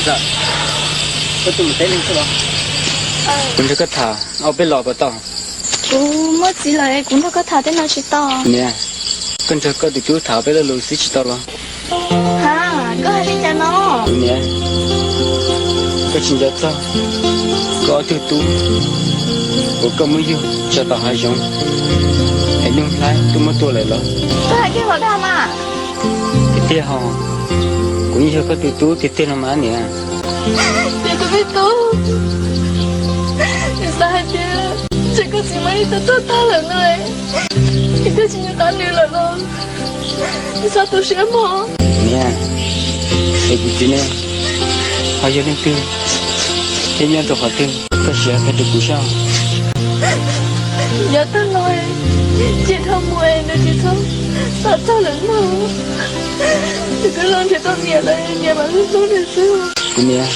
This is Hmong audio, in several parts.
Koj tuaj mus teb leeg xwb los? Kuv nrog koj tham ob peb lo puas tau? Kuv muaj txiv lawm, kuv nrog koj tham tej no tsis tau. Niam, koj nrog koj tus tub tham ob peb lo lus xwb tsis tau los? Ha, koj hais li cas no? Niam, koj tsis nco txog koj ob tug tub uas koj muab yug tso tom hav zoov es Nuj Nplhaib twb muab tua lawm los? Koj hais kiag los dag mas. Tiag tiag ho, kuv yeej yog koj tus tub tiag tiag no mas niam. Ces tus me tub, nws xav hais tias ntshe koj txiv muab ib tug tuag tag lawm no, es koj tsis nco qab nws lawm los? Nws xav tu siab mog. Niam, es kuv txiv ne, ho yog leej twg thiab nyob rau qhov twg, koj sim hais qhia rau kuv saib. Yav tag los, ces dhau mus es nws tsis txhob xav txog lawm mog. Nws twb los nrhiav tau niam lawm, niam mam hlub hlub nws xwb. Kuv niam,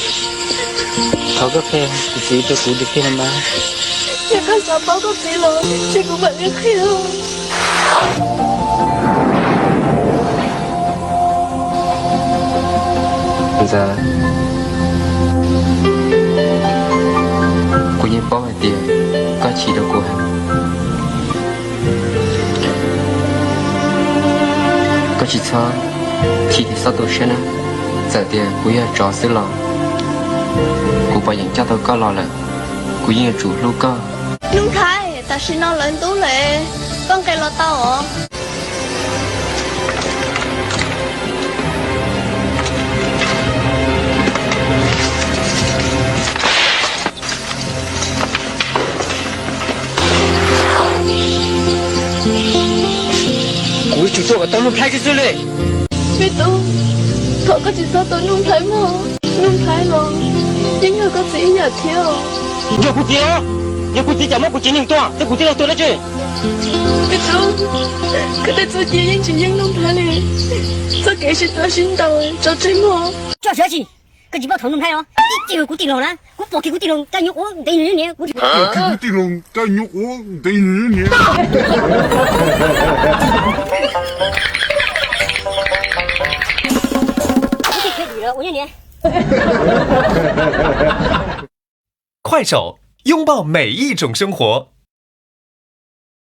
thov koj qhia kuv txiv rau kuv tiag tiag no mas. Yog koj xav paub koj txiv los ces kuv mam li qhia. Ntxawm, kuv yeej paub hais tias koj chim rau kuv heev. Koj tsis txhob chim thiab xob tu siab na. Txawm tias kuv yog tsov xwb los kuv pom yeem coj tau koj los lawm, kuv yeej yuav tsum hlub koj. Nuj Nplhaib, tam sim no lawv ntub lawm, koj nqes los tau os. Kuv yuav tsum tuaj kom tau Nuj Nplhaib xwb xwb li. Me tub, thov koj tsis txhob tua Nuj Nplhaib mog. Nuj Nplhaib los yeej yog koj txiv ib yam thiab. Yog kuv txiv os, yog kuv txiv cas muab kuv tsev neeg tua, ces kuv txiv los tua dab tsi? Me tub, koj tej txuj ci yeej tsis yeej Nuj Nplhaib li. Txoj kev sib txawv sib ntaus tso tseg mog. Tso siab tsis, koj tsis paub thaum Nuj Nplhaib os, ib ce kuv tij laug na, kuv pom kiag kuv tij laug rab nyuag quav ntev nws niam, kuv tsis paub kiag kuv tij laug rab nyuag quav ntev nws niam. 快手，拥抱每一种生活。